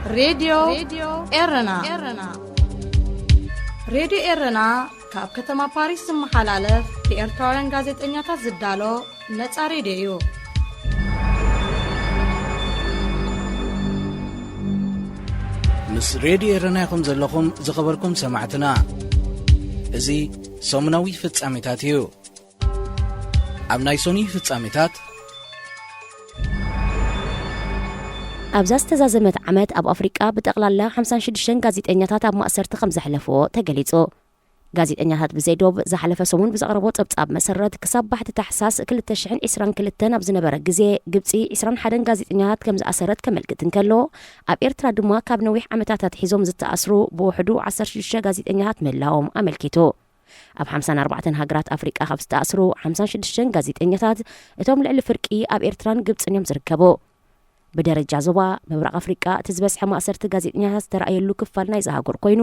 ሬድዮ ኤረና። ሬድዮ ኤረና ካብ ከተማ ፓሪስ ዝመሓላለፍ ብኤርትራውያን ጋዜጠኛታት ዝዳሎ ነጻ ሬድዮ እዩ። ምስ ሬድዮ ኤረና ኢኹም ዘለኹም ዝኸበርኩም ሰማዕትና። እዚ ሰሙናዊ ፍጻሜታት እዩ። ኣብ ናይ ሶኒ ፍጻሜታት ኣብዛ ዝተዛዘመት ዓመት ኣብ ኣፍሪቃ ብጠቕላላ ሓምሳን ሽዱሽተን ጋዜጠኛታት ኣብ ማእሰርቲ ከም ዘሕለፍዎ ተገሊጹ። ጋዜጠኛታት ብዘይ ዶብ ዝሓለፈ ሰሙን ብዘቕረቦ ጸብጻብ መሰረት ክሳብ ባሕቲ ታሕሳስ ክልተ ሽሕን ዕስራን ክልተን ኣብ ዝነበረ ግዜ ግብጺ ዕስራን ሓደን ጋዜጠኛታት ከም ዝኣሰረት ከመልክት እንከሎ፣ ኣብ ኤርትራ ድማ ካብ ነዊሕ ዓመታት ኣትሒዞም ዝተኣስሩ ብውሕዱ ዓሰርተ ሽዱሽተ ጋዜጠኛታት ምህላዎም ኣመልኪቱ። ኣብ ሓምሳን ኣርባዕተን ሃገራት ኣፍሪቃ ካብ ዝተኣስሩ ሓምሳን ሽዱሽተን ጋዜጠኛታት እቶም ልዕሊ ፍርቂ ኣብ ኤርትራን ግብጽን እዮም ዝርከቡ። ብደረጃ ዞባ ምብራቕ ኣፍሪቃ እቲ ዝበዝሐ ማእሰርቲ ጋዜጠኛታት ዝተረኣየሉ ክፋል ናይዛ ሃገር ኮይኑ፣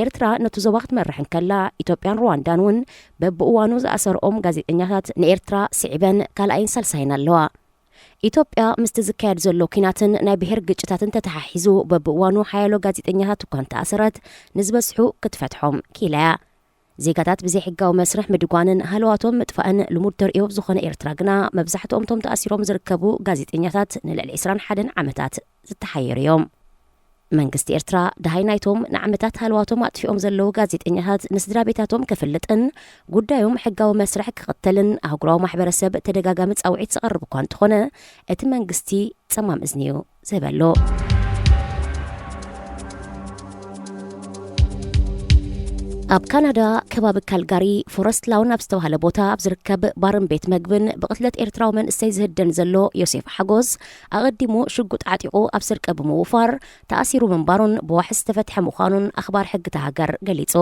ኤርትራ ነቲ ዞባ ክትመርሕ እንከላ፣ ኢትዮጵያን ሩዋንዳን እውን በብእዋኑ ዝኣሰርኦም ጋዜጠኛታት ንኤርትራ ስዒበን ካልኣይን ሳልሳይን ኣለዋ። ኢትዮጵያ ምስቲ ዝካየድ ዘሎ ኲናትን ናይ ብሄር ግጭታትን ተተሓሒዙ በብእዋኑ ሓያሎ ጋዜጠኛታት እኳ እንተኣሰረት፣ ንዝበዝሑ ክትፈትሖም ክኢላ እያ። ዜጋታት ብዘይሕጋዊ መስርሕ ምድጓንን ሃለዋቶም ምጥፋእን ልሙድ ተርእዮ ኣብ ዝኾነ ኤርትራ ግና፣ መብዛሕትኦም እቶም ተኣሲሮም ዝርከቡ ጋዜጠኛታት ንልዕሊ ዕስራን ሓደን ዓመታት ዝተሓየሩ እዮም። መንግስቲ ኤርትራ፣ ደሃይ ናይቶም ንዓመታት ሃለዋቶም ኣጥፊኦም ዘለዉ ጋዜጠኛታት ንስድራ ቤታቶም ከፍልጥን ጉዳዮም ሕጋዊ መስርሕ ክኽተልን ኣህጉራዊ ማሕበረሰብ ተደጋጋሚ ጻውዒት ዝቐርብ እኳ እንተኾነ፣ እቲ መንግስቲ ጸማም እዝኒ እዩ ዝህበሉ። ኣብ ካናዳ፣ ከባቢ ካልጋሪ፣ ፎረስት ላውን ኣብ ዝተባህለ ቦታ ኣብ ዝርከብ ባርን ቤት መግብን ብቕትለት ኤርትራዊ መንእሰይ ዝህደን ዘሎ ዮሴፍ ሓጎስ፣ ኣቐዲሙ ሽጉጥ ዓጢቑ ኣብ ስርቂ ብምውፋር ተኣሲሩ ምንባሩን ብዋሕስ ዝተፈትሐ ምዃኑን ኣኽባር ሕጊ እታ ሃገር ገሊጹ።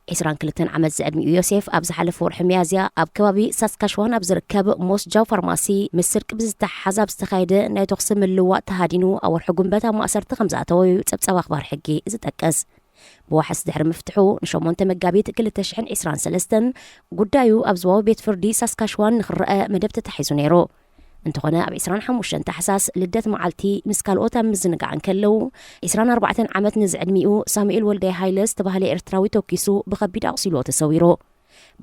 ዕስራን ክልተን ዓመት ዝዕድሚኡ ዮሴፍ፣ ኣብ ዝሓለፈ ወርሒ ሚያዝያ ኣብ ከባቢ ሳስካሽዋን ኣብ ዝርከብ ሞስጃው ፋርማሲ ምስ ስርቂ ብዝተሓሓዝ ኣብ ዝተኻየደ ናይ ተኹሲ ምልውዋጥ ተሃዲኑ ኣብ ወርሒ ጉንበት ኣብ ማእሰርቲ ከም ዝኣተወ እዩ ጸብጻብ ኣኽባር ሕጊ ዝጠቅስ። ብዋሕስ ድሕሪ ምፍትሑ፣ ንሸሞንተ መጋቢት ክልተ ሽሕን ዕስራን ሰለስተን ጉዳዩ ኣብ ዞባዊ ቤት ፍርዲ ሳስካሽዋን ንኽረአ መደብ ተታሒዙ ነይሩ። እንተኾነ፣ ኣብ ዕስራን ሓሙሽተን ታሕሳስ ልደት መዓልቲ ምስ ካልኦት ኣብ ምዝንጋዕ እንከለዉ፣ ዕስራን ኣርባዕተን ዓመት ንዝዕድሚኡ ሳሙኤል ወልዳይ ሃይለ ዝተባህለ ኤርትራዊ ተኲሱ ብኸቢድ ኣቑሲልዎ ተሰዊሩ።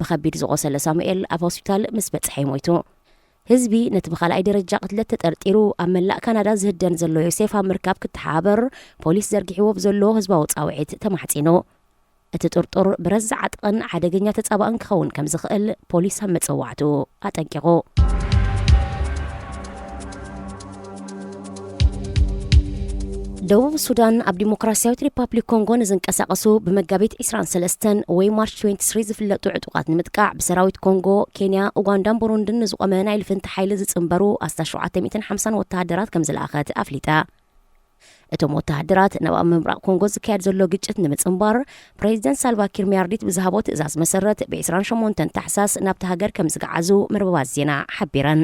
ብኸቢድ ዝቖሰለ ሳሙኤል ኣብ ሆስፒታል ምስ በጽሐ እዩ ሞይቱ። ህዝቢ ነቲ ብኻልኣይ ደረጃ ቅትለት ተጠርጢሩ ኣብ መላእ ካናዳ ዝህደን ዘሎ ዮሴፍ ኣብ ምርካብ ክተሓባበር ፖሊስ ዘርጊሕዎ ብዘሎ ህዝባዊ ጻውዒት ተማሕጺኑ። እቲ ጥርጡር ብረት ዝዓጥቕን ሓደገኛ ተጻባእን ክኸውን ከም ዝኽእል ፖሊስ ኣብ መጸዋዕትኡ ኣጠንቂቑ። ደቡብ ሱዳን ኣብ ዲሞክራሲያዊት ሪፓብሊክ ኮንጎ ንዝንቀሳቐሱ ብመጋቢት ዕስራን ሰለስተን ወይ ማርች ትዌንቲ ስሪ ዝፍለጡ ዕጡቓት ንምጥቃዕ ብሰራዊት ኮንጎ፣ ኬንያ፣ ኡጋንዳን ቡሩንድን ንዝቖመ ናይ ልፍንቲ ሓይሊ ዝጽንበሩ ኣስታት ሸውዓተ ሚእትን ሓምሳን ወተሃደራት ከም ዝለኣኸት ኣፍሊጣ። እቶም ወተሃደራት ናብ ኣብ ምብራቕ ኮንጎ ዝካየድ ዘሎ ግጭት ንምጽንባር ፕሬዚደንት ሳልቫኪር ሚያርዲት ብዝሃቦ ትእዛዝ መሰረት ብ ዕስራን ሸሞንተን ታሕሳስ ናብቲ ሃገር ከም ዝገዓዙ መርበባት ዜና ሓቢረን።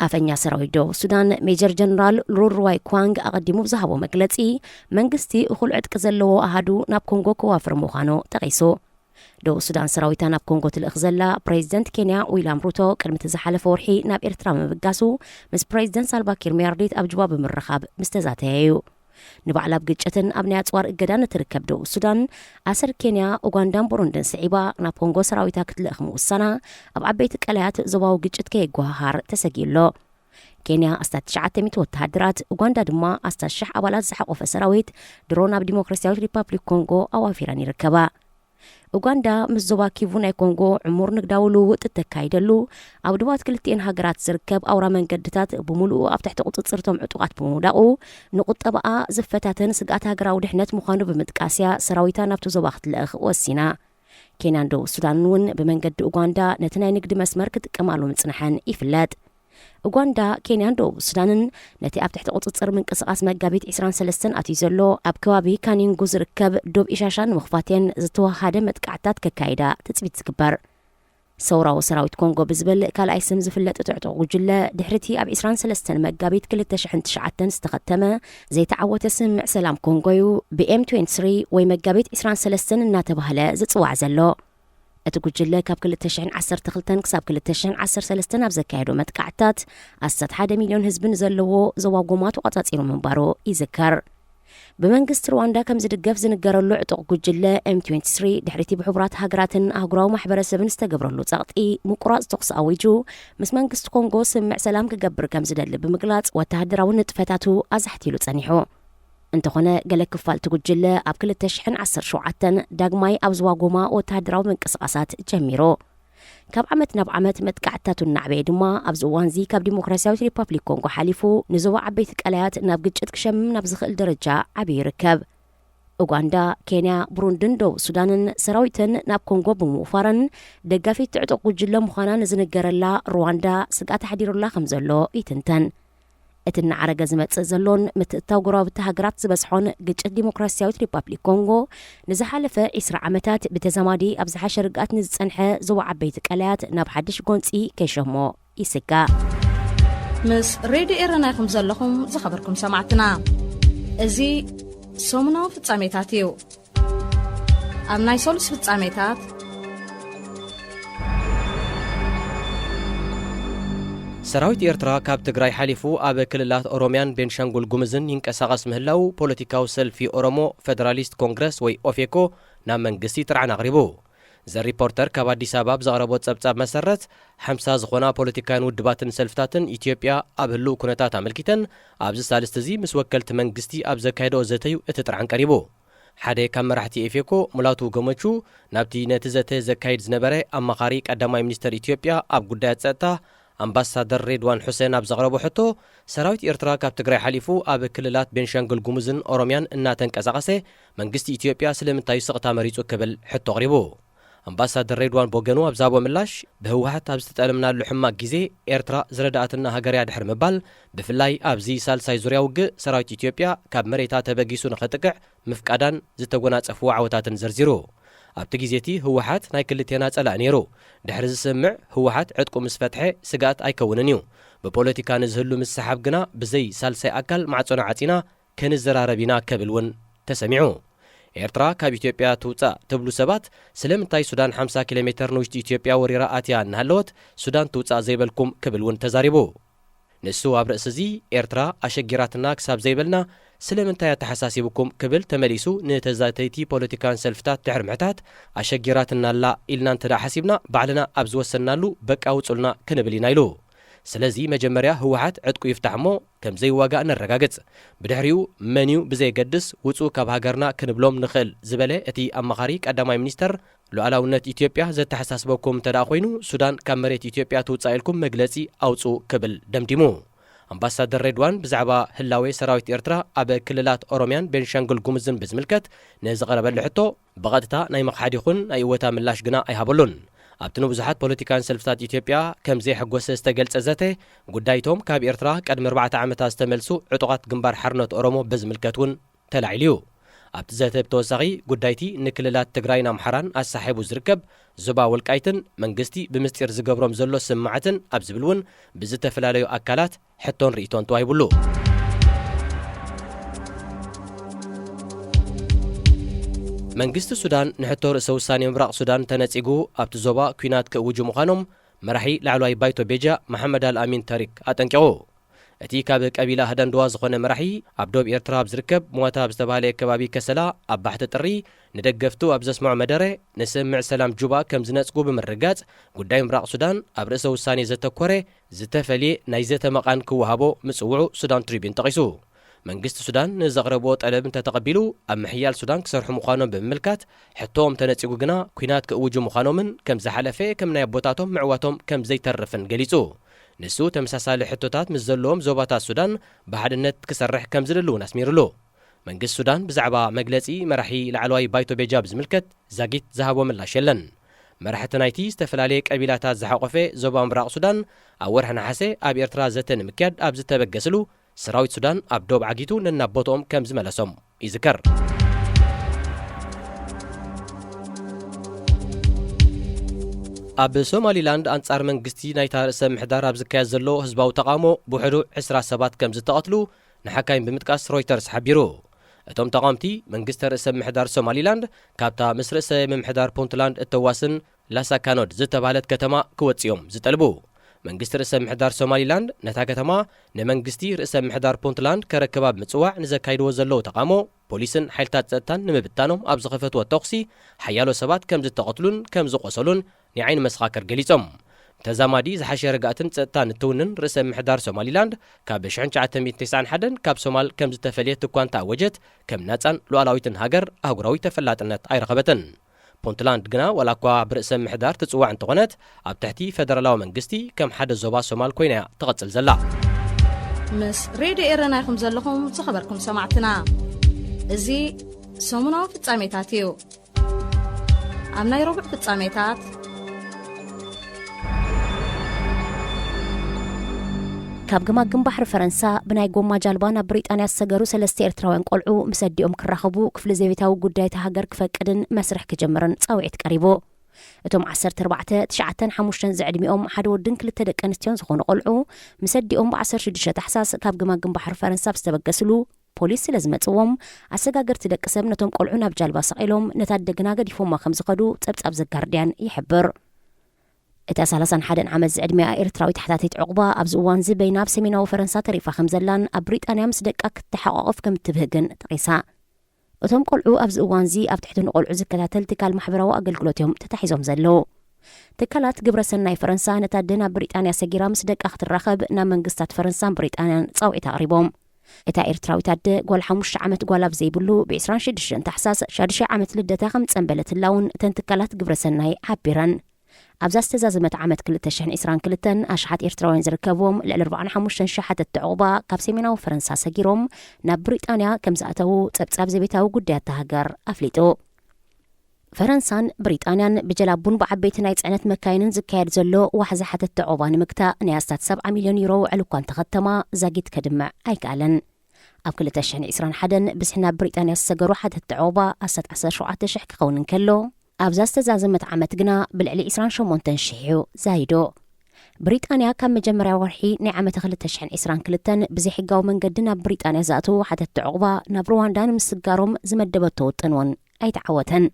ኣፈኛ ሰራዊት ደቡብ ሱዳን ሜጀር ጀነራል ሩርዋይ ኳንግ ኣቐዲሙ ብዝሃቦ መግለጺ፣ መንግስቲ እኹል ዕጥቂ ዘለዎ ኣሃዱ ናብ ኮንጎ ከዋፍር ምዃኑ ጠቒሱ። ደቡብ ሱዳን ሰራዊታ ናብ ኮንጎ ትልእኽ ዘላ ፕሬዚደንት ኬንያ ዊልያም ሩቶ ቅድሚ እቲ ዝሓለፈ ወርሒ ናብ ኤርትራ ምብጋሱ ምስ ፕሬዚደንት ሳልቫኪር ሚያርዲት ኣብ ጁባ ብምርኻብ ምስ ተዛተየ እዩ። ንባዕላ ኣብ ግጭትን ኣብ ናይ ኣጽዋር እገዳን እትርከብ ደቡብ ሱዳን፣ ኣሰር ኬንያ፣ ኡጋንዳን ቡሩንድን ስዒባ ናብ ኮንጎ ሰራዊታ ክትልእኽ ምውሳና፣ ኣብ ዓበይቲ ቀላያት ዞባዊ ግጭት ከየጓሃሃር ተሰጊኡ ኣሎ። ኬንያ ኣስታት ትሽዓተ ሚእቲ ወተሃደራት፣ ኡጋንዳ ድማ ኣስታት ሽሕ ኣባላት ዝሓቖፈ ሰራዊት ድሮ ናብ ዲሞክራሲያዊት ሪፓብሊክ ኮንጎ ኣዋፊረን ይርከባ። ኡጋንዳ ምስ ዞባ ኪቩ ናይ ኮንጎ ዕሙር ንግዳዊ ልውውጥ እተካይደሉ፣ ኣብ ዶባት ክልቲኤን ሃገራት ዝርከብ ኣውራ መንገድታት ብምሉኡ ኣብ ትሕቲ ቁጽጽር እቶም ዕጡቓት ብምውዳቑ፣ ንቁጠባኣ ዝፈታተን ስግኣት ሃገራዊ ድሕነት ምዃኑ ብምጥቃስ እያ ሰራዊታ ናብቲ ዞባ ክትልእኽ ወሲና። ኬንያን ደቡብ ሱዳንን እውን ብመንገዲ ኡጋንዳ ነቲ ናይ ንግዲ መስመር ክጥቀማሉ ምጽንሐን ይፍለጥ። ኡጋንዳ፣ ኬንያን ደቡብ ሱዳንን ነቲ ኣብ ትሕቲ ቁጽጽር ምንቅስቓስ መጋቢት ዕስራን ሰለስተን ኣትዩ ዘሎ ኣብ ከባቢ ካኒንጉ ዝርከብ ዶብ ኢሻሻ ንምኽፋት እየን ዝተወሃደ መጥቃዕትታት ከካይዳ ትጽቢት ዝግበር። ሰውራዊ ሰራዊት ኮንጎ ብዝብል ካልኣይ ስም ዝፍለጥ እቲ ዕጡቕ ጉጅለ፣ ድሕሪቲ ኣብ ዕስራን ሰለስተን መጋቢት ክልተ ሽሕን ትሽዓተን ዝተኸተመ ዘይተዓወተ ስምምዕ ሰላም ኮንጎ እዩ ብ ኤም ትዌንቲ ስሪ ወይ መጋቢት ዕስራን ሰለስተን እናተባህለ ዝጽዋዕ ዘሎ። እቲ ጉጅለ ካብ ክልተ ሽሕን ዓሰርተ ክልተን ክሳብ ክልተ ሽሕን ዓሰርተ ሰለስተን ኣብ ዘካየዶ መጥቃዕትታት፣ ኣስታት ሓደ ሚልዮን ህዝቢ ንዘለዎ ዞባ ጎማ ተቖጻጺሩ ምንባሩ ይዝከር። ብመንግስቲ ሩዋንዳ ከም ዝድገፍ ዝንገረሉ ዕጡቕ ጉጅለ ኤም ትዌንቲ ስሪ፣ ድሕሪቲ ብሕቡራት ሃገራትን ኣህጉራዊ ማሕበረሰብን ዝተገብረሉ ጸቕጢ፣ ምቁራጽ ተኹሲ ኣዊጁ፣ ምስ መንግስቲ ኮንጎ ስምምዕ ሰላም ክገብር ከም ዝደሊ ብምግላጽ፣ ወተሃደራዊ ንጥፈታቱ ኣዛሕቲሉ ጸኒሑ። እንተኾነ፣ ገለ ክፋል እቲ ጉጅለ ኣብ ክልተ ሽሕን ዓሰርተ ሸውዓተን ዳግማይ ኣብ ዝዋጎማ ወተሃደራዊ ምንቅስቓሳት ጀሚሩ። ካብ ዓመት ናብ ዓመት መጥቃዕትታቱ እናዕበየ ድማ፣ ኣብዚ እዋንዚ ካብ ዲሞክራሲያዊት ሪፓብሊክ ኮንጎ ሓሊፉ፣ ንዞባ ዓበይቲ ቀላያት ናብ ግጭት ክሸምም ናብ ዝኽእል ደረጃ ዓብዩ ይርከብ። ኡጋንዳ፣ ኬንያ፣ ብሩንድን ደቡብ ሱዳንን ሰራዊተን ናብ ኮንጎ ብምውፋረን፣ ደጋፊት ዕጡቕ ጉጅለ ምዃና ንዝንገረላ ሩዋንዳ ስግኣት ኣሕዲሩላ ከም ዘሎ ይትንተን። እቲ እናዓረገ ዝመጽእ ዘሎን ምትእትታው ጎረባብቲ ሃገራት ዝበዝሖን ግጭት ዲሞክራሲያዊት ሪፓብሊክ ኮንጎ፣ ንዝሓለፈ ዒስራ ዓመታት ብተዛማዲ ኣብ ዝሓሸ ርግኣት ንዝጸንሐ ዞባ ዓበይቲ ቀላያት ናብ ሓድሽ ጎንጺ ከይሸሞ ይስጋእ። ምስ ሬድዮ ኤረና ኢኹም ዘለኹም ዝኸበርኩም ሰማዕትና። እዚ ሰሙናዊ ፍጻሜታት እዩ። ኣብ ናይ ሰሉስ ፍጻሜታት፣ ሰራዊት ኤርትራ ካብ ትግራይ ሓሊፉ ኣብ ክልላት ኦሮምያን ቤንሻንጉል ጉምዝን ይንቀሳቐስ ምህላው ፖለቲካዊ ሰልፊ ኦሮሞ ፌደራሊስት ኮንግረስ ወይ ኦፌኮ ናብ መንግስቲ ጥርዓን ኣቕሪቡ። ዘ ሪፖርተር ካብ ኣዲስ ኣበባ ብዘቕረቦ ጸብጻብ መሰረት፣ ሓምሳ ዝኾና ፖለቲካውያን ውድባትን ሰልፍታትን ኢትዮጵያ ኣብ ህልው ኩነታት ኣመልኪተን ኣብዚ ሳልስቲ እዚ ምስ ወከልቲ መንግስቲ ኣብ ዘካየደኦ ዘተዩ እቲ ጥርዓን ቀሪቡ። ሓደ ካብ መራሕቲ ኤፌኮ ሙላቱ ገመቹ ናብቲ ነቲ ዘተ ዘካይድ ዝነበረ ኣማኻሪ ቀዳማይ ሚኒስተር ኢትዮጵያ ኣብ ጉዳያት ጸጥታ ኣምባሳደር ሬድዋን ሑሴን ኣብ ዘቕረቦ ሕቶ፣ ሰራዊት ኤርትራ ካብ ትግራይ ሓሊፉ ኣብ ክልላት ቤንሻንጉል ጉሙዝን ኦሮምያን እናተንቀሳቐሰ መንግስቲ ኢትዮጵያ ስለምንታይ ስቕታ መሪጹ ክብል ሕቶ ኣቕሪቡ። ኣምባሳደር ሬድዋን ቦገኑ ኣብ ዝሃቦ ምላሽ፣ ብህወሓት ኣብ ዝተጠለምናሉ ሕማቅ ግዜ ኤርትራ ዝረዳኣትና ሃገር እያ ድሕሪ ምባል፣ ብፍላይ ኣብዚ ሳልሳይ ዙርያ ውግእ ሰራዊት ኢትዮጵያ ካብ መሬታ ተበጊሱ ንኸጥቅዕ ምፍቃዳን ዝተጎናጸፍዎ ዓወታትን ዘርዚሩ። ኣብቲ ግዜ እቲ ህወሓት ናይ ክልቴና ጸላኢ ነይሩ። ድሕሪ ዝስምዕ ህወሓት ዕጥቁ ምስ ፈትሐ ስግኣት ኣይከውንን እዩ። ብፖለቲካ ንዝህሉ ምስሓብ ግና ብዘይ ሳልሳይ ኣካል ማዕጾና ዓጺና ክንዘራረብ ኢና ክብል እውን ተሰሚዑ። ኤርትራ ካብ ኢትዮጵያ ትውጻእ ትብሉ ሰባት፣ ስለምንታይ ሱዳን ሓምሳ ኪሎ ሜተር ንውሽጢ ኢትዮጵያ ወሪራ ኣትያ እናሃለወት ሱዳን ትውጻእ ዘይበልኩም ክብል እውን ተዛሪቡ። ንሱ ኣብ ርእሲ እዚ ኤርትራ ኣሸጊራትና ክሳብ ዘይበልና ስለምንታይ ኣተሓሳሲብኩም ክብል ተመሊሱ ንተዛተይቲ ፖለቲካን ሰልፍታት ድሕሪ ምሕታት፣ ኣሸጊራትና ኣላ ኢልና እንተ ደኣ ሓሲብና ባዕልና ኣብ ዝወሰንናሉ በቃ ውጹልና ክንብል ኢና ኢሉ። ስለዚ መጀመርያ ህወሓት ዕጥቁ ይፍታሕ እሞ ከም ዘይዋጋእ ነረጋግጽ። ብድሕሪኡ መን እዩ ብዘየገድስ ውጹ ካብ ሃገርና ክንብሎም ንኽእል ዝበለ እቲ ኣማኻሪ ቀዳማይ ሚኒስተር፣ ሉዓላውነት ኢትዮጵያ ዘተሓሳስበኩም እንተ ደኣ ኮይኑ ሱዳን ካብ መሬት ኢትዮጵያ ትውጻእ ኢልኩም መግለጺ ኣውጽኡ ክብል ደምዲሙ። ኣምባሳደር ሬድዋን ብዛዕባ ህላዌ ሰራዊት ኤርትራ ኣብ ክልላት ኦሮምያን ቤንሻንጉል ጉሙዝን ብዝምልከት ንዝቐረበሉ ሕቶ ብቐጥታ ናይ ምኽሓድ ይኹን ናይ እወታ ምላሽ ግና ኣይሃበሉን። ኣብቲ ንብዙሓት ፖለቲካን ሰልፍታት ኢትዮጵያ ከም ዘየሐጎሰ ዝተገልጸ ዘተ፣ ጉዳይቶም ካብ ኤርትራ ቀድሚ ኣርባዕተ ዓመታት ዝተመልሱ ዕጡቓት ግንባር ሓርነት ኦሮሞ ብዝምልከት እውን ተላዒሉ እዩ። ኣብቲ ዘተ ብተወሳኺ ጉዳይቲ ንክልላት ትግራይን ኣምሓራን ኣሳሒቡ ዝርከብ ዞባ ወልቃይትን መንግስቲ ብምስጢር ዝገብሮም ዘሎ ስምማዓትን ኣብ ዝብል እውን ብዝተፈላለዩ ኣካላት ሕቶን ርእይቶን ተዋሂቡሉ። መንግስቲ ሱዳን ንሕቶ ርእሰ ውሳኔ ምብራቕ ሱዳን ተነጺጉ ኣብቲ ዞባ ኲናት ክእውጁ ምዃኖም መራሒ ላዕለዋይ ባይቶ ቤጃ መሓመድ ኣልኣሚን ተሪክ ኣጠንቂቑ። እቲ ካብ ቀቢላ ህደንድዋ ዝኾነ መራሒ ኣብ ዶብ ኤርትራ ኣብ ዝርከብ ሞታ ኣብ ዝተባህለ ከባቢ ከሰላ ኣብ ባሕቲ ጥሪ ንደገፍቱ ኣብ ዘስምዖ መደረ፣ ንስምምዕ ሰላም ጁባ ከም ዝነጽጉ ብምርጋጽ፣ ጉዳይ ምብራቕ ሱዳን ኣብ ርእሰ ውሳኔ ዘተኮረ ዝተፈልየ ናይ ዘተ መቓን ክወሃቦ ምጽውዑ ሱዳን ትሪቢን ጠቒሱ። መንግስቲ ሱዳን ንዘቕረብዎ ጠለብ እንተተቐቢሉ፣ ኣብ ምሕያል ሱዳን ክሰርሑ ምዃኖም ብምምልካት፣ ሕቶኦም ተነጺጉ ግና ኲናት ክእውጁ ምዃኖምን ከም ዝሓለፈ ከም ናይ ኣቦታቶም ምዕዋቶም ከም ዘይተርፍን ገሊጹ። ንሱ ተመሳሳሊ ሕቶታት ምስ ዘለዎም ዞባታት ሱዳን ብሓድነት ክሰርሕ ከም ዝደሊ እውን ኣስሚሩሉ። መንግስቲ ሱዳን ብዛዕባ መግለጺ መራሒ ላዕለዋይ ባይቶ ቤጃ ብዝምልከት ዛጊት ዝሃቦ ምላሽ የለን። መራሕቲ ናይቲ ዝተፈላለየ ቀቢላታት ዝሓቖፈ ዞባ ምብራቕ ሱዳን ኣብ ወርሒ ነሓሰ ኣብ ኤርትራ ዘተ ንምክያድ ኣብ ዝተበገስሉ፣ ሰራዊት ሱዳን ኣብ ዶብ ዓጊቱ ነናብ ቦትኦም ከም ዝመለሶም ይዝከር። ኣብ ሶማሊላንድ ኣንጻር መንግስቲ ናይታ ርእሰ ምሕዳር ኣብ ዝካየድ ዘሎ ህዝባዊ ተቓውሞ ብውሕዱ ዕስራ ሰባት ከም ዝተቐትሉ ንሓካይም ብምጥቃስ ሮይተርስ ሓቢሩ። እቶም ተቓወምቲ መንግስቲ ርእሰ ምሕዳር ሶማሊላንድ ካብታ ምስ ርእሰ ምምሕዳር ፑንትላንድ እተዋስን ላሳካኖድ ዝተባህለት ከተማ ክወጽኡ እዮም ዝጠልቡ። መንግስቲ ርእሰ ምሕዳር ሶማሊላንድ ነታ ከተማ ንመንግስቲ ርእሰ ምሕዳር ፑንትላንድ ከረክባ ብምጽዋዕ ንዘካይድዎ ዘለዉ ተቓውሞ ፖሊስን ሓይልታት ጸጥታን ንምብታኖም ኣብ ዝኸፈትዎ ተኹሲ ሓያሎ ሰባት ከም ዝተቐትሉን ከም ዝቖሰሉን ናይ ዓይኒ መሰኻክር ገሊጾም። ተዛማዲ ዝሓሸ ርግኣትን ጸጥታን እትውንን ርእሰ ምሕዳር ሶማሊላንድ ካብ ሽሕን ትሽዓተ ሚእትን ተስዓን ሓደን ካብ ሶማል ከም ዝተፈልየት እኳ እንተኣወጀት፣ ከም ናጻን ሉዓላዊትን ሃገር ኣህጉራዊ ተፈላጥነት ኣይረኸበትን። ፑንትላንድ ግና ዋላ እኳ ብርእሰ ምሕዳር ትጽዋዕ እንተኾነት፣ ኣብ ትሕቲ ፈደራላዊ መንግስቲ ከም ሓደ ዞባ ሶማል ኮይና እያ ትቐጽል ዘላ። ምስ ሬድዮ ኤረና ኢኹም ዘለኹም ዝኸበርኩም ሰማዕትና። እዚ ሰሙናዊ ፍጻሜታት እዩ። ኣብ ናይ ረቡዕ ፍጻሜታት፣ ካብ ገማግም ባሕሪ ፈረንሳ ብናይ ጎማ ጃልባ ናብ ብሪጣንያ ዝሰገሩ ሰለስተ ኤርትራውያን ቆልዑ ምስ ኣዲኦም ክራኸቡ ክፍሊ ዘቤታዊ ጉዳይ እታ ሃገር ክፈቅድን መስርሕ ክጅምርን ጻውዒት ቀሪቡ። እቶም ዓሰርተ ኣርባዕተ፣ ትሽዓተን ሓሙሽተን ዝዕድሚኦም ሓደ ወድን ክልተ ደቂ ኣንስትዮን ዝኾኑ ቆልዑ ምስ ኣዲኦም ብ ዓሰርተ ሽዱሽተ ታሕሳስ ካብ ገማግም ባሕሪ ፈረንሳ ኣብ ዝተበገስሉ፣ ፖሊስ ስለ ዝመጽዎም፣ ኣሰጋገርቲ ደቂ ሰብ ነቶም ቆልዑ ናብ ጃልባ ሰቒሎም ነታ ኣደ ግና ገዲፎማ ከም ዝኸዱ ጸብጻብ ዘጋርድያን ይሕብር። እታ ሰላሳን ሓደን ዓመት ዝዕድሚኣ ኤርትራዊት ሓታቲት ዑቕባ ኣብዚ እዋንዚ በይና ኣብ ሰሜናዊ ፈረንሳ ተሪፋ ከም ዘላን ኣብ ብሪጣንያ ምስ ደቃ ክትተሓቋቖፍ ከም እትብህግን ጠቒሳ። እቶም ቆልዑ ኣብዚ እዋንዚ ኣብ ትሕቲ ንቆልዑ ዝከታተል ትካል ማሕበራዊ ኣገልግሎት እዮም ተታሒዞም ዘለዉ። ትካላት ግብረ ሰናይ ፈረንሳ ነታ ኣደ ናብ ብሪጣንያ ሰጊራ ምስ ደቃ ክትራኸብ ናብ መንግስታት ፈረንሳን ብሪጣንያን ጻውዒት ኣቕሪቦም። እታ ኤርትራዊት ኣደ ጓል ሓሙሽተ ዓመት ጓል ኣብ ዘይብሉ ብ ዕስራን ሽዱሽተን ታሕሳስ ሻዱሻይ ዓመት ልደታ ከም ጸንበለትላ እውን እተን ትካላት ግብረ ሰናይ ሓቢረን። ኣብዛ ዝተዛዘመት ዓመት ክልተ ሽሕን ዕስራን ክልተን ኣሽሓት ኤርትራውያን ዝርከብዎም ልዕሊ ኣርባዓን ሓሙሽተን ሽሕ ሓተትቲ ዑቕባ ካብ ሰሜናዊ ፈረንሳ ሰጊሮም ናብ ብሪጣንያ ከም ዝኣተዉ ጸብጻብ ዘቤታዊ ጉዳያት እታ ሃገር ኣፍሊጡ። ፈረንሳን ብሪጣንያን ብጀላቡን ብዓበይቲ ናይ ጽዕነት መካይንን ዝካየድ ዘሎ ዋሕዚ ሓተትቲ ዑቕባ ንምግታእ ናይ ኣስታት ሰብዓ ሚልዮን ዩሮ ውዕል እኳ እንተኸተማ፣ ዛጊት ከድምዕ ኣይከኣለን። ኣብ ክልተ ሽሕን ዕስራን ሓደን ብዝሒ ናብ ብሪጣንያ ዝሰገሩ ሓተትቲ ዑቕባ ኣስታት ዓሰርተ ሸውዓተ ሽሕ ክኸውን እንከሎ፣ ኣብዛ ዝተዛዘመት ዓመት ግና ብልዕሊ ዕስራን ሸሞንተን ሽሕ እዩ ዛይዱ። ብሪጣንያ ካብ መጀመርያ ወርሒ ናይ ዓመተ ክልተ ሽሕን ዕስራን ክልተን ብዘይሕጋዊ መንገዲ ናብ ብሪጣንያ ዝኣተዉ ሓተትቲ ዑቕባ ናብ ሩዋንዳ ንምስጋሮም ዝመደበቶ ውጥን እውን ኣይተዓወተን።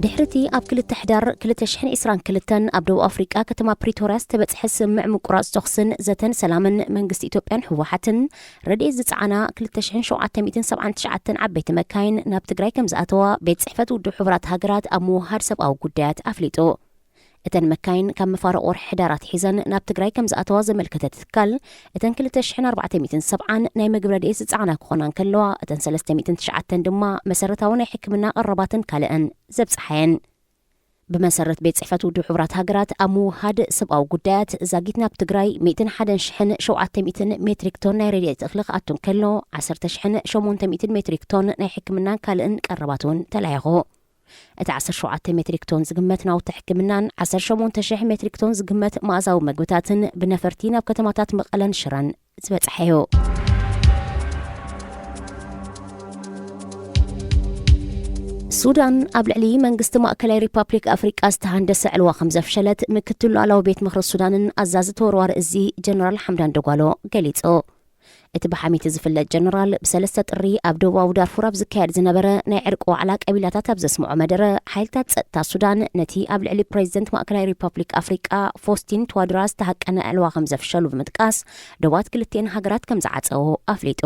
ድሕሪቲ ኣብ ክልተ ሕዳር ክልተ ሽሕን ዕስራን ክልተን ኣብ ደቡብ ኣፍሪቃ ከተማ ፕሪቶርያ ዝተበጽሐ ስምምዕ ምቁራጽ ተኹስን ዘተን ሰላምን መንግስቲ ኢትዮጵያን ህወሓትን ረድኤት ዝጸዓና ክልተ ሽሕን ሸውዓተ ሚእትን ሰብዓን ትሽዓተን ዓበይቲ መካይን ናብ ትግራይ ከም ዝኣተዋ ቤት ጽሕፈት ውድብ ሕቡራት ሃገራት ኣብ ምውሃድ ሰብኣዊ ጉዳያት ኣፍሊጡ። እተን መካይን ካብ መፋርቕ ወርሒ ሕዳር ኣትሒዘን ናብ ትግራይ ከም ዝኣተዋ ዘመልከተ እቲ ትካል፣ እተን ክልተ ሽሕን ኣርባዕተ ሚእትን ሰብዓን ናይ ምግቢ ረድኤት ዝጸዓና ክኾና እንከለዋ፣ እተን ሰለስተ ሚእትን ትሽዓተን ድማ መሰረታዊ ናይ ሕክምና ቀረባትን ካልእን ዘብጽሓ እየን። ብመሰረት ቤት ጽሕፈት ውድብ ሕቡራት ሃገራት ኣብ ምውሃድ ሰብኣዊ ጉዳያት፣ ዛጊት ናብ ትግራይ ሚእትን ሓደን ሽሕን ሸውዓተ ሚእትን ሜትሪክ ቶን ናይ ረድኤት እኽሊ ክኣቱ እንከሎ፣ ዓሰርተ ሽሕን ሸሞንተ ሚእትን ሜትሪክ ቶን ናይ ሕክምናን ካልእን ቀረባት እውን ተላኢኹ። እቲ ዓሰርተ ሸውዓተ ሜትሪክ ቶን ዝግመት ናውቲ ሕክምናን ዓሰርተ ሸሞንተ ሽሕ ሜትሪክ ቶን ዝግመት መኣዛዊ መግብታትን ብነፈርቲ ናብ ከተማታት መቐለን ሽረን ዝበጽሐ እዩ። ሱዳን ኣብ ልዕሊ መንግስቲ ማእከላይ ሪፓብሊክ ኣፍሪቃ ዝተሃንደሰ ዕልዋ ከም ዘፍሸለት ምክትል ሉዓላዊ ቤት ምኽሪ ሱዳንን ኣዛዚ ተወርዋሪ እዚ ጀነራል ሓምዳን ደጓሎ ገሊጹ። እቲ ብሓሚቲ ዝፍለጥ ጀነራል ብሰለስተ ጥሪ ኣብ ደቡባዊ ዳርፉር ኣብ ዝካየድ ዝነበረ ናይ ዕርቂ ዋዕላ ቀቢላታት ኣብ ዘስምዖ መደረ፣ ሓይልታት ጸጥታ ሱዳን ነቲ ኣብ ልዕሊ ፕሬዚደንት ማእከላይ ሪፓብሊክ ኣፍሪቃ ፎስቲን ትዋድራ ዝተሃቀነ ዕልዋ ከም ዘፍሸሉ ብምጥቃስ፣ ዶባት ክልቲኤን ሃገራት ከም ዝዓጸዎ ኣፍሊጡ።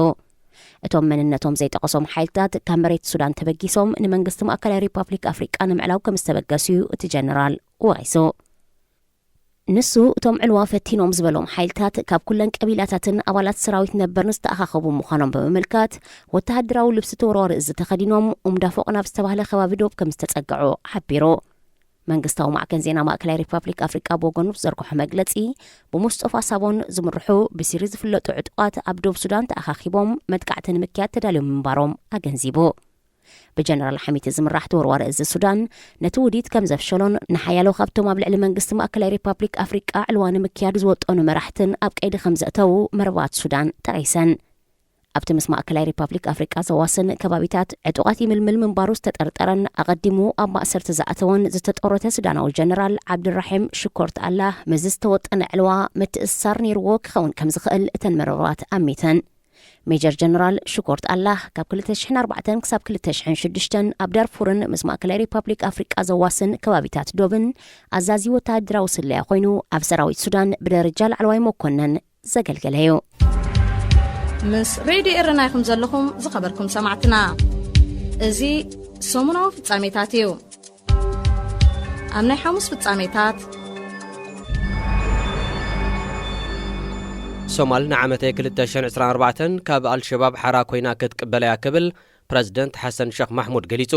እቶም መንነቶም ዘይጠቐሶም ሓይልታት ካብ መሬት ሱዳን ተበጊሶም ንመንግስቲ ማእከላይ ሪፓብሊክ ኣፍሪቃ ንምዕላው ከም ዝተበገሱ እዩ እቲ ጀነራል ወቒሱ። ንሱ፣ እቶም ዕልዋ ፈቲኖም ዝበሎም ሓይልታት ካብ ኩለን ቀቢላታትን ኣባላት ሰራዊት ነበርን ዝተኣኻኸቡ ምዃኖም ብምምልካት፣ ወተሃደራዊ ልብሲ ተወርዋሪ እዚ ተኸዲኖም ኡምዳፎቕ ናብ ዝተባህለ ከባቢ ዶብ ከም ዝተጸግዑ ሓቢሩ። መንግስታዊ ማዕከን ዜና ማእከላይ ሪፓብሊክ ኣፍሪቃ ብወገኑ ብዘርግሖ መግለጺ፣ ብሙስጠፋ ሳቦን ዝምርሑ ብሲሪ ዝፍለጡ ዕጡቓት ኣብ ዶብ ሱዳን ተኣኻኺቦም መጥቃዕቲ ንምክያድ ተዳልዮም ምንባሮም ኣገንዚቡ። ብጀነራል ሓሚቲ ዝምራሕ ተወርዋሪ እዚ ሱዳን፣ ነቲ ውዲት ከም ዘፍሸሎን ንሓያሎ ካብቶም ኣብ ልዕሊ መንግስቲ ማእከላይ ሪፓብሊክ ኣፍሪቃ ዕልዋ ንምክያድ ዝወጠኑ መራሕትን ኣብ ቀይዲ ከም ዘእተዉ መርበባት ሱዳን ጠቒሰን። ኣብቲ ምስ ማእከላይ ሪፓብሊክ ኣፍሪቃ ዘዋስን ከባቢታት ዕጡቓት ይምልምል ምንባሩ ዝተጠርጠረን ኣቐዲሙ ኣብ ማእሰርቲ ዝኣተወን ዝተጠረተ ሱዳናዊ ጀነራል ዓብድራሒም ሽኮርት ኣላህ፣ ምስዚ ዝተወጠነ ዕልዋ ምትእስሳር ነይርዎ ክኸውን ከም ዝኽእል እተን መርበባት ኣሚተን። ሜጀር ጀነራል ሽኮርት ኣላህ ካብ ክልተ ሽሕን ኣርባዕተን ክሳብ ክልተ ሽሕን ሽዱሽተን ኣብ ዳርፉርን ምስ ማእከላይ ሪፓብሊክ ኣፍሪቃ ዘዋስን ከባቢታት ዶብን ኣዛዚ ወተሃደራዊ ስለያ ኮይኑ፣ ኣብ ሰራዊት ሱዳን ብደረጃ ላዕለዋይ መኮነን ዘገልገለ እዩ። ምስ ሬድዮ ኤረና ኢኹም ዘለኹም ዝኸበርኩም ሰማዕትና። እዚ ሰሙናዊ ፍጻሜታት እዩ። ኣብ ናይ ሓሙስ ፍጻሜታት፣ ሶማል ንዓመተ ክልተ ሽሕን ዕስራን ኣርባዕተን ካብ ኣልሸባብ ሓራ ኮይና ክትቅበላ እያ ክብል ፕረዚደንት ሓሰን ሸኽ ማሕሙድ ገሊጹ።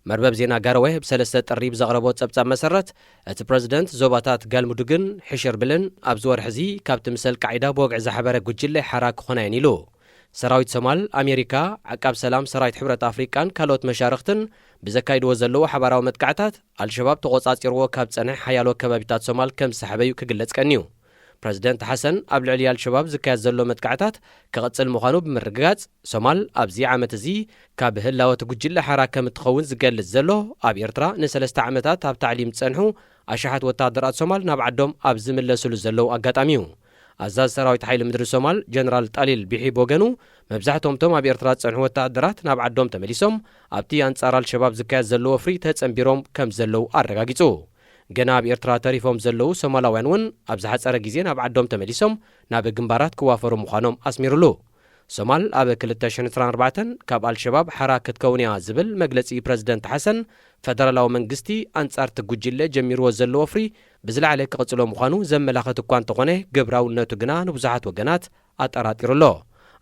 መርበብ ዜና ጋረወ ብሰለስተ ጥሪ ብዘቕረቦ ጸብጻብ መሰረት፣ እቲ ፕረዚደንት ዞባታት ጋልሙዱግን ሕሽርብልን ኣብዚ ወርሒ እዚ ካብቲ ምስ ኣልቃዒዳ ብወግዒ ዝሓበረ ጉጅለ ሓራ ክኾና እየን ኢሉ። ሰራዊት ሶማል፣ ኣሜሪካ፣ ዓቃብ ሰላም ሰራዊት ሕብረት ኣፍሪቃን ካልኦት መሻርኽትን ብዘካይድዎ ዘለዉ ሓባራዊ መጥቃዕታት፣ ኣልሸባብ ተቖጻጺርዎ ካብ ጸንሐ ሓያሎ ከባቢታት ሶማል ከም ዝሰሓበ እዩ ክግለጽ ቀንዩ። ፕረዚደንት ሓሰን ኣብ ልዕሊ ኣልሸባብ ዝካየድ ዘሎ መጥቃዕታት ክቕጽል ምዃኑ ብምርግጋጽ፣ ሶማል ኣብዚ ዓመት እዚ ካብ ህላወ እቲ ጉጅለ ሓራ ከም እትኸውን ዝገልጽ ዘሎ፣ ኣብ ኤርትራ ንሰለስተ ዓመታት ኣብ ታዕሊም ዝጸንሑ ኣሽሓት ወተሃደራት ሶማል ናብ ዓዶም ኣብ ዝምለስሉ ዘለዉ ኣጋጣሚ እዩ። ኣዛዚ ሰራዊት ሓይሊ ምድሪ ሶማል ጀነራል ጣሊል ቢሒ ብወገኑ፣ መብዛሕትኦም እቶም ኣብ ኤርትራ ዝጸንሑ ወተሃደራት ናብ ዓዶም ተመሊሶም ኣብቲ ኣንጻር ኣልሸባብ ዝካየድ ዘሎ ወፍሪ ተጸንቢሮም ከም ዘለዉ ኣረጋጊጹ። ገና ኣብ ኤርትራ ተሪፎም ዘለዉ ሶማላውያን እውን ኣብ ዝሓጸረ ግዜ ናብ ዓዶም ተመሊሶም ናብ ግንባራት ክዋፈሩ ምዃኖም ኣስሚሩሉ። ሶማል ኣብ ክልተ ሽሕን ዕስራን ኣርባዕተን ካብ ኣልሸባብ ሓራ ክትከውን እያ ዝብል መግለጺ ፕረዚደንት ሓሰን፣ ፈደራላዊ መንግስቲ ኣንጻርቲ ጉጅለ ጀሚርዎ ዘሎ ወፍሪ ብዝለዓለ ክቕጽሎ ምዃኑ ዘመላኽት እኳ እንተኾነ፣ ግብራውነቱ ግና ንብዙሓት ወገናት ኣጠራጢሩ ኣሎ።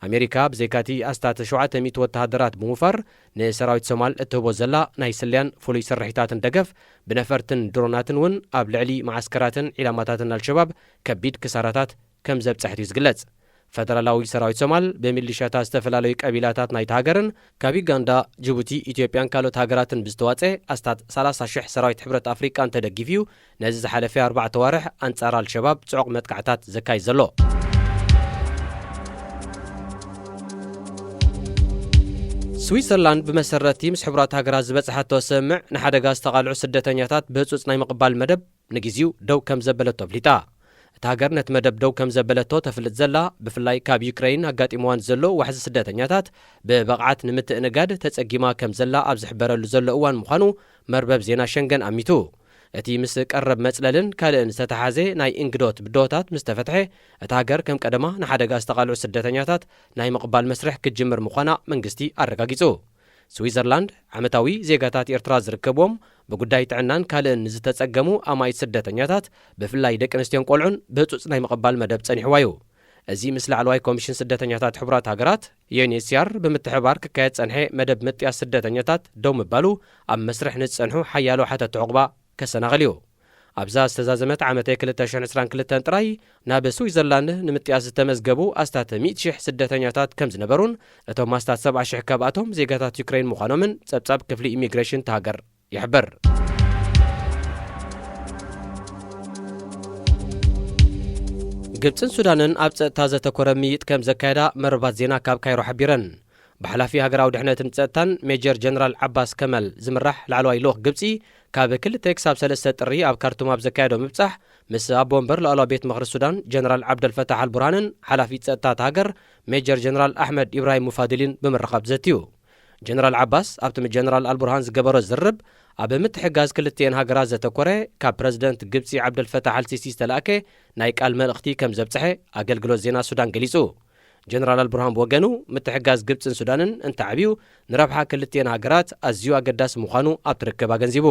ኣሜሪካ ብዘይካቲ ኣስታት ሸውዓተ ሚእቲ ወተሃደራት ብምውፋር ንሰራዊት ሶማል እትህቦ ዘላ ናይ ስለያን ፍሉይ ስርሒታትን ደገፍ፣ ብነፈርትን ድሮናትን እውን ኣብ ልዕሊ መዓስከራትን ዒላማታትን ኣልሸባብ ከቢድ ክሳራታት ከም ዘብጽሐት እዩ ዝግለጽ። ፈደራላዊ ሰራዊት ሶማል ብሚሊሻታት ዝተፈላለዩ ቀቢላታት ናይቲ ሃገርን ካብ ዩጋንዳ፣ ጅቡቲ፣ ኢትዮጵያን ካልኦት ሃገራትን ብዝተዋጸ ኣስታት ሰላሳ ሽሕ ሰራዊት ሕብረት ኣፍሪቃን ተደጊፉ እዩ ነዚ ዝሓለፈ ኣርባዕተ ዋርሕ ኣንጻር ኣልሸባብ ጽዑቕ መጥቃዕታት ዘካይድ ዘሎ። ስዊዘርላንድ ብመሰረቲ ምስ ሕቡራት ሃገራት ዝበጽሓቶ ስምምዕ ንሓደጋ ዝተቓልዑ ስደተኛታት ብህጹጽ ናይ ምቕባል መደብ ንግዜኡ ደው ከም ዘበለቶ ኣፍሊጣ። እታ ሃገር ነቲ መደብ ደው ከም ዘበለቶ ተፍልጥ ዘላ፣ ብፍላይ ካብ ዩክረይን ኣጋጢምዋ ንዘሎ ዋሕዚ ስደተኛታት ብብቕዓት ንምትእንጋድ ተጸጊማ ከም ዘላ ኣብ ዝሕበረሉ ዘሎ እዋን ምዃኑ መርበብ ዜና ሸንገን ኣሚቱ። እቲ ምስ ቀረብ መጽለልን ካልእን ዝተተሓዘ ናይ እንግዶት ብድሆታት ምስ ተፈትሐ፣ እታ ሃገር ከም ቀደማ ንሓደጋ ዝተቓልዑ ስደተኛታት ናይ ምቕባል መስርሕ ክትጅምር ምዃና መንግስቲ ኣረጋጊጹ። ስዊዘርላንድ፣ ዓመታዊ ዜጋታት ኤርትራ ዝርከብዎም ብጉዳይ ጥዕናን ካልእን ንዝተጸገሙ ኣማኢት ስደተኛታት፣ ብፍላይ ደቂ ኣንስትዮን ቆልዑን ብህጹጽ ናይ ምቕባል መደብ ጸኒሕዋ እዩ። እዚ ምስ ላዕለዋይ ኮሚሽን ስደተኛታት ሕቡራት ሃገራት፣ ዩ ኤን ኤች ሲ ኣር፣ ብምትሕብባር ክካየድ ጸንሐ መደብ ምጥያስ ስደተኛታት ደው ምባሉ፣ ኣብ መስርሕ ንዝጸንሑ ሓያሎ ሓተቲ ዑቕባ ከሰናኽል እዩ። ኣብዛ ዝተዛዘመት ዓመተ ክልተ ሽሕን ዕስራን ክልተን ጥራይ፣ ናብ ስዊዘርላንድ ንምጥያስ ዝተመዝገቡ ኣስታት ሚእቲ ሽሕ ስደተኛታት ከም ዝነበሩን፣ እቶም ኣስታት ሰብዓ ሽሕ ካብኣቶም ዜጋታት ዩክረይን ምዃኖምን ጸብጻብ ክፍሊ ኢሚግሬሽን እታ ሃገር ይሕብር። ግብጽን ሱዳንን ኣብ ጸጥታ ዘተኮረ ምይይጥ ከም ዘካየዳ መርባት ዜና ካብ ካይሮ ሓቢረን። ብሓላፊ ሃገራዊ ድሕነትን ጸጥታን ሜጀር ጀነራል ዓባስ ከማል ዝምራሕ ላዕለዋይ ልኡኽ ግብጺ፣ ካብ ክልተ ክሳብ ሰለስተ ጥሪ ኣብ ካርቱም ኣብ ዘካየዶ ምብጻሕ፣ ምስ ኣቦ ወንበር ላዕለዋይ ቤት ምኽሪ ሱዳን ጀነራል ዓብደልፈታሕ ኣልቡርሃንን ሓላፊ ጸጥታ እታ ሃገር ሜጀር ጀነራል ኣሕመድ ኢብራሂም ሙፋድሊን ብምርኻብ ዘትዩ። ጀነራል ዓባስ ኣብቲ ምስ ጀነራል ኣልቡርሃን ዝገበሮ ዝርርብ፣ ኣብ ምትሕጋዝ ክልቲኤን ሃገራት ዘተኮረ፣ ካብ ፕረዚደንት ግብጺ ዓብደልፈታሕ ኣልሲሲ ዝተላእከ ናይ ቃል መልእኽቲ ከም ዘብጽሐ ኣገልግሎት ዜና ሱዳን ገሊጹ። ጀነራል ኣልቡርሃን ብወገኑ፣ ምትሕጋዝ ግብጽን ሱዳንን እንተዓብዩ፣ ንረብሓ ክልቲኤን ሃገራት ኣዝዩ ኣገዳሲ ምዃኑ ኣብቲ ርክብ ኣገንዚቡ።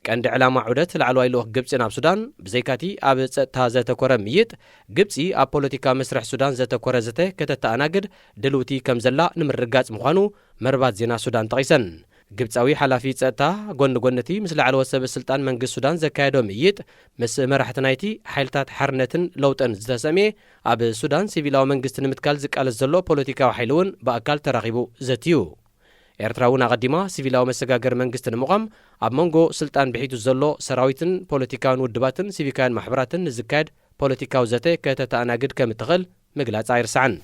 ቀንዲ ዕላማ ዑደት ላዕለዋይ ልኡኽ ግብጺ ናብ ሱዳን፣ ብዘይካቲ ኣብ ጸጥታ ዘተኮረ ምይይጥ፣ ግብጺ ኣብ ፖለቲካዊ መስርሕ ሱዳን ዘተኮረ ዘተ ከተተኣናግድ ድልውቲ ከም ዘላ ንምርግጋጽ ምዃኑ መርባት ዜና ሱዳን ጠቒሰን። ግብጻዊ ሓላፊ ጸጥታ፣ ጎኒ ጎኒ እቲ ምስ ላዕለዎት ሰበ ስልጣን መንግስቲ ሱዳን ዘካየዶ ምይይጥ፣ ምስ መራሕቲ ናይቲ ሓይልታት ሓርነትን ለውጥን ዝተሰምየ፣ ኣብ ሱዳን ሲቪላዊ መንግስቲ ንምትካል ዝቃለስ ዘሎ ፖለቲካዊ ሓይሊ እውን ብኣካል ተራኺቡ ዘትዩ። ኤርትራ እውን ኣቐዲማ ሲቪላዊ መሰጋገሪ መንግስቲ ንምቋም፣ ኣብ መንጎ ስልጣን ብሒቱ ዘሎ ሰራዊትን ፖለቲካውን ውድባትን ሲቪካውያን ማሕበራትን ንዝካየድ ፖለቲካዊ ዘተ ከተተኣናግድ ከም እትኽእል ምግላጻ ኣይርሳዕን።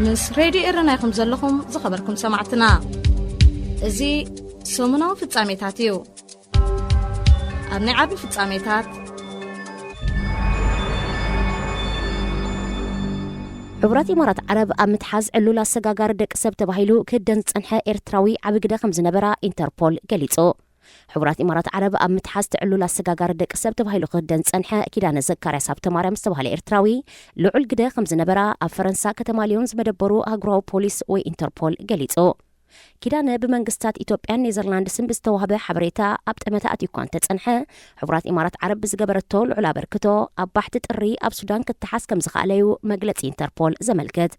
ምስ ሬድዮ ኤረና ኢኹም ዘለኹም ዝኸበርኩም ሰማዕትና። እዚ ሰሙናዊ ፍጻሜታት እዩ። ኣብ ናይ ዓቢ ፍጻሜታት፣ ሕቡራት ኢማራት ዓረብ ኣብ ምትሓዝ ዕሉል ኣሰጋጋሪ ደቂ ሰብ ተባሂሉ ክህደን ዝጸንሐ ኤርትራዊ ዓቢ ግደ ከም ዝነበራ ኢንተርፖል ገሊጹ። ሕቡራት ኢማራት ዓረብ ኣብ ምትሓዝ ትዕሉል ኣሰጋጋሪ ደቂ ሰብ ተባሂሉ ክህደን ዝጸንሐ ኪዳነ ዘካርያስ ሃብተማርያም ዝተባህለ ኤርትራዊ ልዑል ግደ ከም ዝነበራ ኣብ ፈረንሳ ከተማ ሊዮን ዝመደበሩ ኣህጉራዊ ፖሊስ ወይ ኢንተርፖል ገሊጹ። ኪዳነ ብመንግስታት ኢትዮጵያን ኔዘርላንድስን ብዝተዋህበ ሓበሬታ ኣብ ጠመተ ኣትዩ እኳ እንተጸንሐ፣ ሕቡራት ኢማራት ዓረብ ብዝገበረቶ ልዑል ኣበርክቶ ኣብ ባሕቲ ጥሪ ኣብ ሱዳን ክተሓዝ ከም ዝኸኣለዩ መግለጺ ኢንተርፖል ዘመልክት።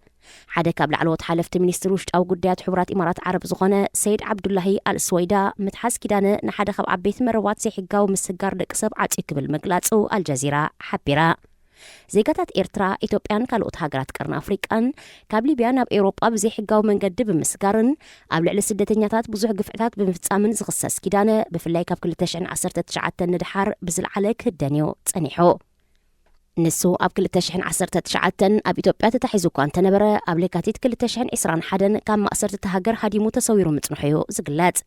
ሓደ ካብ ላዕለዎት ሓለፍቲ ሚኒስትሪ ውሽጣዊ ጉዳያት ሕቡራት ኢማራት ዓረብ ዝኾነ ሰይድ ዓብዱላሂ ኣልስወይዳ፣ ምትሓዝ ኪዳነ ንሓደ ካብ ዓበይቲ መረባት ዘይሕጋዊ ምስጋር ደቂ ሰብ ዓጽዩ ክብል ምግላጹ ኣልጀዚራ ሓቢራ። ዜጋታት ኤርትራ፣ ኢትዮጵያን ካልኦት ሃገራት ቀርኒ ኣፍሪቃን ካብ ሊብያ ናብ ኤውሮጳ ብዘይሕጋዊ መንገዲ ብምስጋርን ኣብ ልዕሊ ስደተኛታት ብዙሕ ግፍዕታት ብምፍጻምን ዝኽሰስ ኪዳነ፣ ብፍላይ ካብ ክልተ ሽሕን ዓሰርተ ትሽዓተን ንድሓር ብዝለዓለ ክህደን እዩ ጸኒሑ። ንሱ ኣብ ክልተ ሽሕን ዓሰርተ ትሽዓተን ኣብ ኢትዮጵያ ተታሒዙ እኳ እንተነበረ፣ ኣብ ለካቲት ክልተ ሽሕን ዕስራን ሓደን ካብ ማእሰርቲ እታ ሃገር ሃዲሙ ተሰዊሩ ምጽንሑ እዩ ዝግለጽ።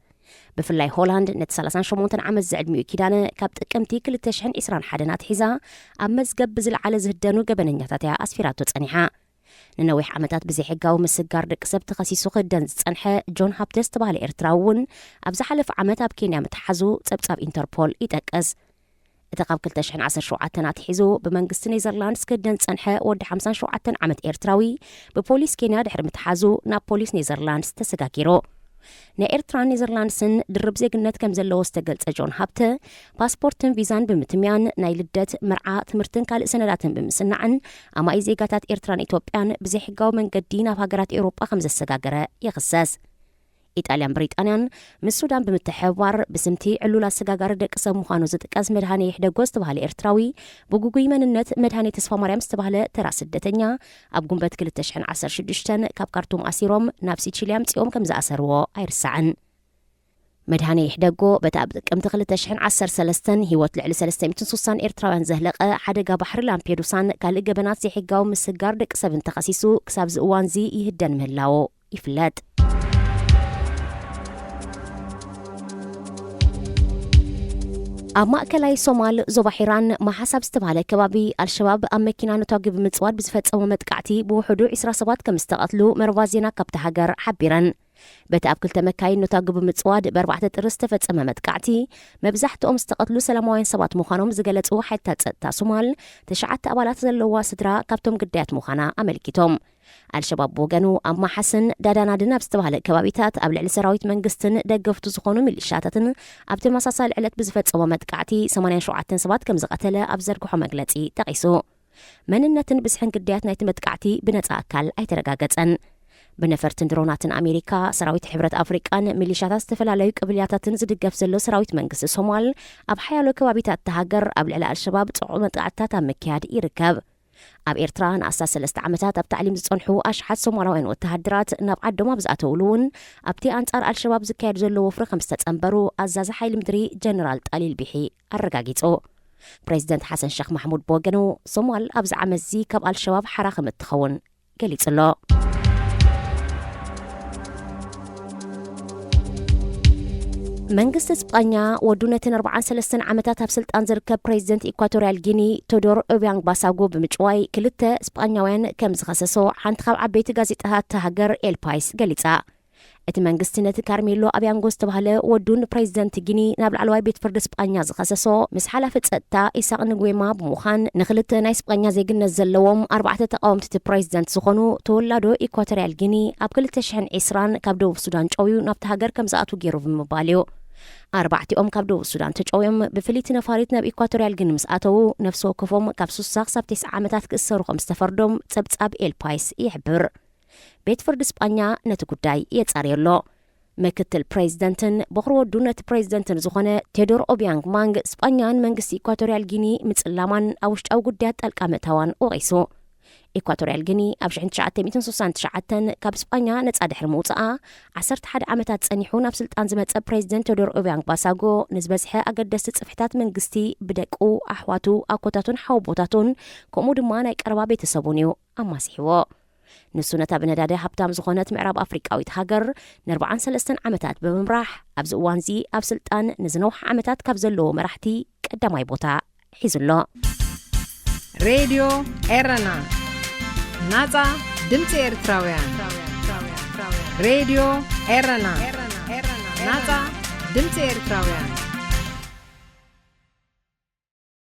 ብፍላይ ሆላንድ ነቲ ሰላሳን ሸሞንተን ዓመት ዝዕድሚኡ ኪዳነ ካብ ጥቅምቲ ክልተ ሽሕን ዕስራን ሓደን ኣትሒዛ ኣብ መዝገብ ብዝለዓለ ዝህደኑ ገበነኛታት እያ ኣስፊራቶ ጸኒሓ። ንነዊሕ ዓመታት ብዘይሕጋዊ ምስጋር ደቂ ሰብ ተኸሲሱ ክህደን ዝጸንሐ ጆን ሃብተ ዝተባህለ ኤርትራዊ እውን ኣብ ዝሓለፈ ዓመት ኣብ ኬንያ ምትሓዙ ጸብጻብ ኢንተርፖል ይጠቅስ። እቲ ካብ ክልተ ሽሕን ዓሰርተ ሸውዓተን ኣትሒዙ ብመንግስቲ ኔዘርላንድስ ክህደን ዝጸንሐ ወዲ ሓምሳን ሸውዓተን ዓመት ኤርትራዊ ብፖሊስ ኬንያ ድሕሪ ምትሓዙ ናብ ፖሊስ ኔዘርላንድስ ተሰጋጊሩ። ናይ ኤርትራን ኔዘርላንድስን ድርብ ዜግነት ከም ዘለዎ ዝተገልጸ ጆን ሃብተ፣ ፓስፖርትን ቪዛን ብምትምያን ናይ ልደት፣ መርዓ፣ ትምህርትን ካልእ ሰነዳትን ብምስናዕን ኣማኢ ዜጋታት ኤርትራን ኢትዮጵያን ብዘይሕጋዊ መንገዲ ናብ ሃገራት ኤውሮጳ ከም ዘሰጋገረ ይኽሰስ። ኢጣልያን ብሪጣንያን ምስ ሱዳን ብምትሕብባር ብስምቲ ዕሉል ኣሰጋጋሪ ደቂ ሰብ ምዃኑ ዝጥቀስ መድሃኔ ይሕደጎ ዝተባህለ ኤርትራዊ ብጉጉይ መንነት መድሃኔ ተስፋ ማርያም ዝተባህለ ተራ ስደተኛ ኣብ ጉንበት ክልተ ሽሕን ዓሰርተ ሽዱሽተን ካብ ካርቱም ኣሲሮም ናብ ሲቺልያ ኣምጺኦም ከም ዝኣሰርዎ ኣይርሳዕን። መድሃኔ ይሕደጎ በቲ ኣብ ጥቅምቲ ክልተ ሽሕን ዓሰርተ ሰለስተን ህይወት ልዕሊ ሰለስተ ሚእትን ስሳን ኤርትራውያን ዘህለቐ ሓደጋ ባሕሪ ላምፔዱሳን ካልእ ገበናት ዘይሕጋዊ ምስጋር ደቂ ሰብን ተኸሲሱ ክሳብ እዚ እዋንዚ ይህደን ምህላዎ ይፍለጥ። ኣብ ማእከላይ ሶማል ዞባ ሒራን ማሓሳብ ዝተባህለ ከባቢ ኣልሸባብ ኣብ መኪና ነታጒ ብምጽዋድ ብዝፈጸሞ መጥቃዕቲ ብውሕዱ ዕስራ ሰባት ከም ዝተቐትሉ መርባት ዜና ካብታ ሃገር ሓቢረን። በቲ ኣብ ክልተ መካይን ነታጒ ብምጽዋድ ብኣርባዕተ ጥሪ ዝተፈጸመ መጥቃዕቲ መብዛሕትኦም ዝተቐትሉ ሰላማውያን ሰባት ምዃኖም ዝገለጹ ሓይልታት ጸጥታ ሶማል፣ ትሽዓተ ኣባላት ዘለዋ ስድራ ካብቶም ግዳያት ምዃና ኣመልኪቶም። ኣልሸባብ ብወገኑ ኣብ ማሓስን ዳዳናድን ኣብ ዝተባህለ ከባቢታት ኣብ ልዕሊ ሰራዊት መንግስትን ደገፍቱ ዝኾኑ ሚሊሻታትን ኣብ ተመሳሳሊ ዕለት ብዝፈጸሞ መጥቃዕቲ ሰማንያን ሸውዓተን ሰባት ከም ዝቐተለ ኣብ ዘርግሖ መግለጺ ጠቒሱ። መንነትን ብዝሕን ግዳያት ናይቲ መጥቃዕቲ ብነጻ ኣካል ኣይተረጋገጸን። ብነፈርትን ድሮናትን ኣሜሪካ፣ ሰራዊት ሕብረት ኣፍሪቃን ሚሊሻታት ዝተፈላለዩ ቅብልያታትን ዝድገፍ ዘሎ ሰራዊት መንግስቲ ሶማል ኣብ ሓያሎ ከባቢታት እታ ሃገር ኣብ ልዕሊ ኣልሸባብ ጽዑቕ መጥቃዕትታት ኣብ ምክያድ ይርከብ። ኣብ ኤርትራ ንኣስታት ሰለስተ ዓመታት ኣብ ታዕሊም ዝጸንሑ ኣሽሓት ሶማላውያን ወተሃደራት ናብ ዓዶም ኣብ ዝኣተውሉ እውን ኣብቲ ኣንጻር ኣልሸባብ ዝካየድ ዘሎ ወፍሪ ከም ዝተጸንበሩ ኣዛዚ ሓይሊ ምድሪ ጀነራል ጣሊል ቢሒ ኣረጋጊጹ። ፕሬዚደንት ሓሰን ሸኽ ማሕሙድ ብወገኑ ሶማል ኣብዚ ዓመትዚ ካብ ኣልሸባብ ሓራ ከም እትኸውን ገሊጹ ኣሎ። መንግስቲ ስጳኛ ወዱ ነቲ ንኣርባዓን ሰለስተን ዓመታት ኣብ ስልጣን ዝርከብ ፕሬዚደንት ኢኳቶርያል ጊኒ ቶዶር ኦቢያንግ ባሳጎ ብምጭዋይ ክልተ ስጳኛውያን ከም ዝኸሰሶ ሓንቲ ካብ ዓበይቲ ጋዜጣታት እታ ሃገር ኤል ፓይስ ገሊጻ። እቲ መንግስቲ ነቲ ካርሜሎ ኣቢያንጎ ዝተባህለ ወዱን ፕሬዚደንት ጊኒ ናብ ላዕለዋይ ቤት ፍርዲ ስጳኛ ዝኸሰሶ ምስ ሓላፊ ጸጥታ ኢሳቅ ንጉዌማ ብምዃን ንክልተ ናይ ስጳኛ ዜግነት ዘለዎም ኣርባዕተ ተቃወምቲ እቲ ፕሬዚደንት ዝኾኑ ተወላዶ ኢኳቶርያል ጊኒ ኣብ ክልተ ሽሕን ዕስራን ካብ ደቡብ ሱዳን ጨውዩ ናብቲ ሃገር ከም ዝኣትዉ ገይሩ ብምባል እዩ። ኣርባዕቲኦም ካብ ደቡብ ሱዳን ተጨውዮም ብፍልይቲ ነፋሪት ናብ ኢኳቶርያል ጊኒ ምስ ኣተዉ ነፍሲ ወከፎም ካብ ሱሳ ክሳብ ተስዓ ዓመታት ክእሰሩ ከም ዝተፈርዶም ጸብጻብ ኤል ፓይስ ይሕብር። ቤት ፍርዲ ስጳኛ ነቲ ጉዳይ የጻርዮ ኣሎ። ምክትል ፕሬዚደንትን በኹሪ ወዱ ነቲ ፕሬዚደንትን ዝኾነ ቴዶር ኦቢያንግ ማንግ ስጳኛን መንግስቲ ኢኳቶርያል ጊኒ ምጽላማን ኣብ ውሽጣዊ ጉዳያት ጣልቃ ምእታዋን ወቒሱ። ኢኳቶርያል ጊኒ ኣብ ሽሕን ትሽዓተ ሚእትን ስሳን ትሽዓተን ካብ ስጳኛ ነጻ ድሕሪ ምውጽኣ ዓሰርተ ሓደ ዓመታት ጸኒሑ ናብ ስልጣን ዝመጸ ፕሬዚደንት ቴዶር ኦቢያንግ ባሳጎ ንዝበዝሐ ኣገደስቲ ጽፍሕታት መንግስቲ ብደቁ፣ ኣሕዋቱ፣ ኣኮታቱን ሓወቦታቱን ከምኡ ድማ ናይ ቀረባ ቤተሰቡን እዩ ኣማሲሕዎ። ንሱ ነታ ብነዳዲ ሃብታም ዝኾነት ምዕራብ ኣፍሪቃዊት ሃገር ንኣርባዓን ሰለስተን ዓመታት ብምምራሕ ኣብዚ እዋንዚ ኣብ ስልጣን ንዝነውሐ ዓመታት ካብ ዘለዎ መራሕቲ ቀዳማይ ቦታ ሒዙ ኣሎ። ሬድዮ ኤረና፣ ናጻ ድምጺ ኤርትራውያን። ሬድዮ ኤረና፣ ናጻ ድምፂ ኤርትራውያን።